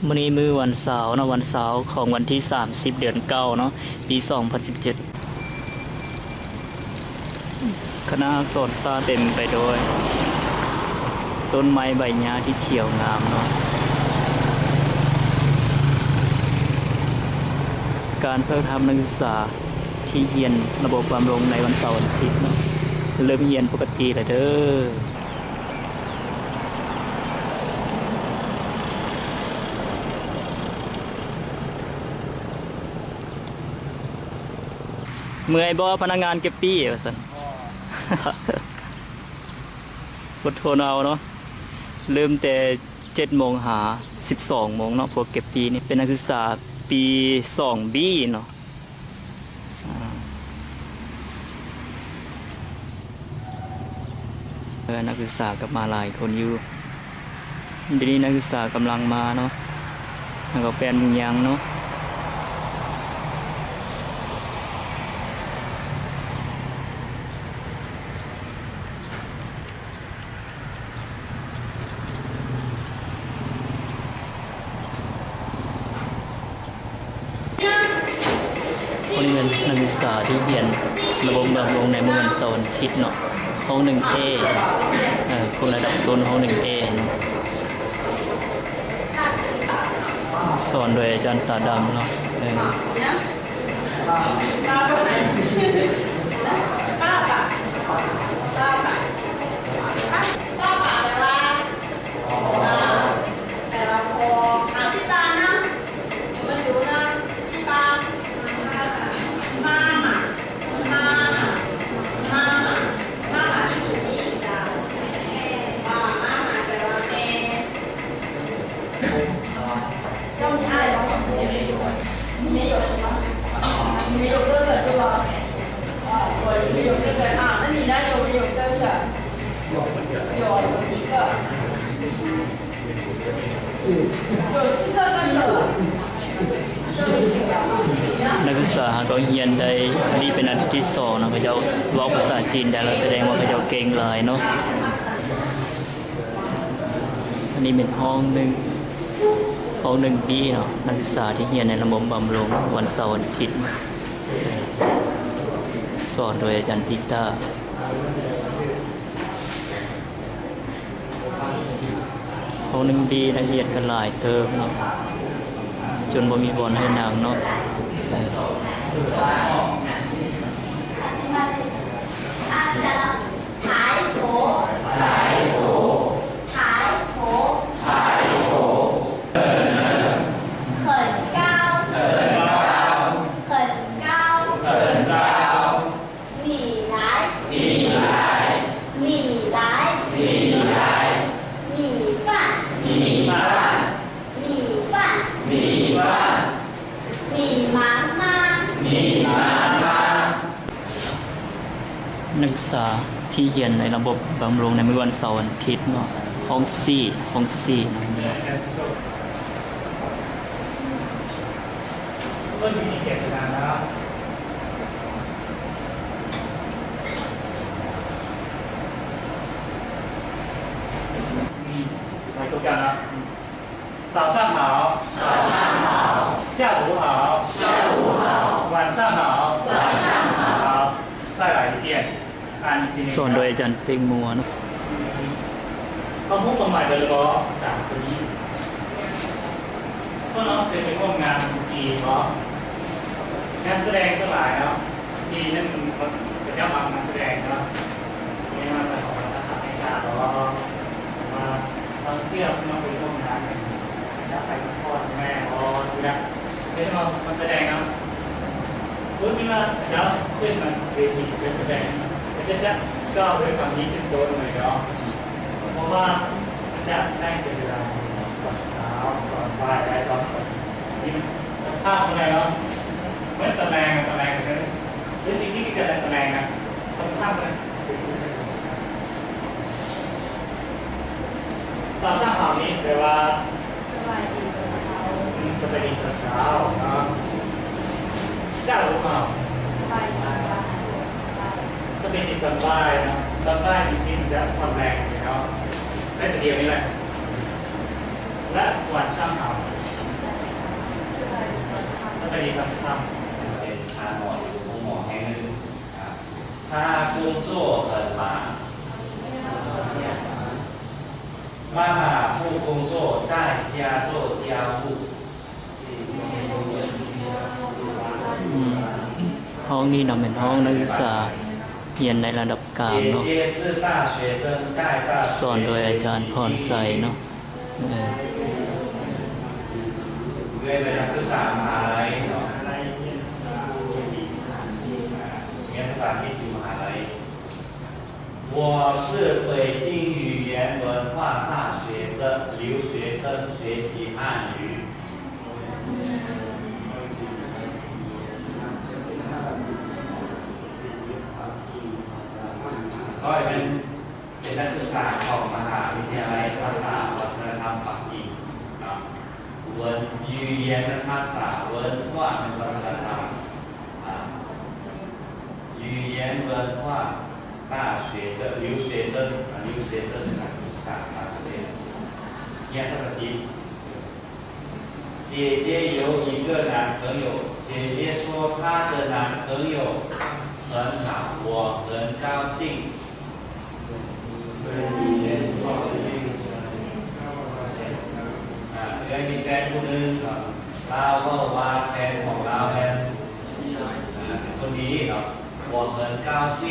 ມື້ນີ້ມື້ວັນເສົາເນາະ, ວັນເສົາຂອງວັນທີສາມສິບ ເດືອນເກົ້າເນາະ, ປີສອງພັນສິບເຈັດ. ຄະນະອັກສອນສາເຕັມໄປໂດຍຕົ້ນໄມ້ໃບຫຍ້າທີ່ຂຽວງາມເນາະ. ການເພິ່ງທຳນັກສຶກສາທີ່ຮຽນລະບົບບຳລຸງໃນວັນເສົາວັນອາທິດເນາະ, ເລີ່ມຮຽນປົກກະຕິແລ້ວເດີ້. ເມື່ອຍບໍ່ ພະນັກງານເກັບປີ້ວ່າຊັ້ນ? ອົດທົນເອົາເນາະ, ເລີ່ມແຕ່ເຈັດໂມງຫາສິບສອງໂມງເນາະ. ພວກເກັບປີ້ນີ້ເປັນນັກສຶກສາປີສອງບີເນາະ. ອາ ເອີ ນັກສຶກສາກໍມາຫຼາຍຄົນຢູ່. ດຽວນີ້ນັກສຶກສາກຳລັງມາເນາະ, ແລ້ວກໍແປນຍັງເນາະ. ຄົນນີ້ແມ່ນນັກສຶກສາທີ່ຮຽນລະບົບບຳລຸງໃນມື້ວັນເສົາວັນອາທິດເນາະ, ຫ້ອງໜຶ່ງເອ ເອີ ຄົນລະດັບຕົ້ນ ຫ້ອງໜຶ່ງເອເນາະ. ສອນໂດຍອາຈານຕາດຳເນາະ ເອີ. ນັກສຶກສາເຮົາກໍຮຽນໄດ້ ອັນນີ້ເປັນອາທິດທີສອງເນາະ, ເຂົາເຈົ້າເວົ້າພາສາຈີນໄດ້ແລ້ວ ສະແດງວ່າເຂົາເຈົ້າເກັ່ງຫຼາຍເນາະ. ອັນນີ້ແມ່ນຫ້ອງໜຶ່ງ ຫ້ອງໜຶ່ງບີເນາະ, ນັກສຶກສາທີ່ຮຽນໃນລະບົບບຳລຸງວັນເສົາວັນອາທິດ ສອນໂດຍອາຈານຕິຕາ. ຫ້ອງໜຶ່ງບີນັກຮຽນກໍຫຼາຍເຕີບເນາະ, ຈົນບໍ່ມີບ່ອນໃຫ້ນັ່ງເນາະ. 米来，米来，米来，米饭，米饭，米饭，米饭，米妈妈，米妈妈。 ນັກສຶກສາທີ່ຮຽນໃນລະບົບບຳລຸງໃນມື້ວັນເສົາວັນອາທິດເນາະ, ຫ້ອງສີ່ ຫ້ອງສີ່ເນາະ. 早上好，早上好，下午好，下午好，晚上好，晚上好。好，再来一遍。 ສອນໂດຍອາຈານເຕັງມົວເນາະ. ເຮົາຮູ້ຄວາມໝາຍເບິດແລ້ວບໍ່ ສາມໂຕນີ້? ພວກນ້ອງເຄີຍໄປຮ່ວມງານຈີນບໍ່? ງານສະແດງສ່ວນຫຼາຍເນາະ, ຈີນນັ້ນເຂົາເຈົ້າມັກງານສະແດງເນາະ. ແມ່ນວ່າເຂົາເຈົ້າຮັກໃຫ້ຊາດບໍ່? ວ່າ ບາງເທື່ອເພິ່ນເອົາໄປຮ່ວມງານ ເຂົາເຈົ້າໄປນະຄອນແມ່ນບໍ່ ຊີ້ນະ, ເພິ່ນເອົາມາສະແດງເນາະ. ສົມມຸດວ່າເຂົາເຈົ້າຂຶ້ນມາເວທີໄປສະແດງ ເຂົາເຈົ້າຈະກ່າວດ້ວຍຄຳນີ້ເປັນຕົ້ນເລີຍເນາະ. ເພາະວ່າເຂົາເຈົ້າແຕ່ງເປັນເວລາຕອນເຊົ້າ ຕອນບ່າຍ ແລະ ຕອນເຊົ້າ. ນີ້ມັນສະພາບເທົ່າໃດເນາະ, ເໝືອນຕຳແໜ່ງ ຕຳແໜ່ງ ເປັນອີກສິ່ງທີ່ເກີດໃນຕຳແໜ່ງນະ ສະພາບເທົ່າໃດ. 早上好 ນີ້ແປວ່າ ສະບາຍດີຕອນເຊົ້າ. ອືມ ສະບາຍດີຕອນເຊົ້າເນາະ. 下午好 ສະບາຍດີຕອນບ່າຍ. ສະບາຍດີຕອນບ່າຍເນາະ, ຕອນບ່າຍນີ້ຊິຈະອ່ອນແຮງເນາະ, ໃຊ້ຕົວດຽວນີ້ແຫຼະ. ແລະ 晚上好ເປັນທ່ານໝໍຢູ່ໂຮງໝໍແຫ່ງໜຶ່ງ. 他工作很忙，妈妈不工作，在家做家务。 ອືມ ຫ້ອງນີ້ນະແມ່ນຫ້ອງນັກສຶກສາຮຽນໃນລະດັບກາງເນາະ ສອນໂດຍອາຈານພອນໄຊເນາະ. ເອີ ເອີຍ ເປັນນັກສຶກສາມະຫາໄລເນາະ ຮຽນພາສາອັງກິດຢູ່ມະຫາໄລ. 我是北京语言文化大学的留学生，学习汉语。 ຂ້ອຍເປັນ ເປັນນັກສຶກສາຂອງມະຫາວິທະຍາໄລພາສາວັດທະນະທຳປັກກິ່ງເນາະ. 语言 语言 ນັ້ນພາສາ 文化 ແມ່ນວັດທະນະທຳ ອ່າ 语言文化大学的留学生 ອ່າ 留学生 ເປັນນັກສຶກສາຕ່າງປະເທດ ຮຽນພາສາຈີນ. 姐姐有一个男朋友，姐姐说她的男朋友很好，我很高兴。 ເອື້ອຍມີແຟນຜູ້ໜຶ່ງ ລາວເວົ້າວ່າແຟນຂອງລາວແມ່ນ ເປັນຄົນດີເນາະ. 我很高兴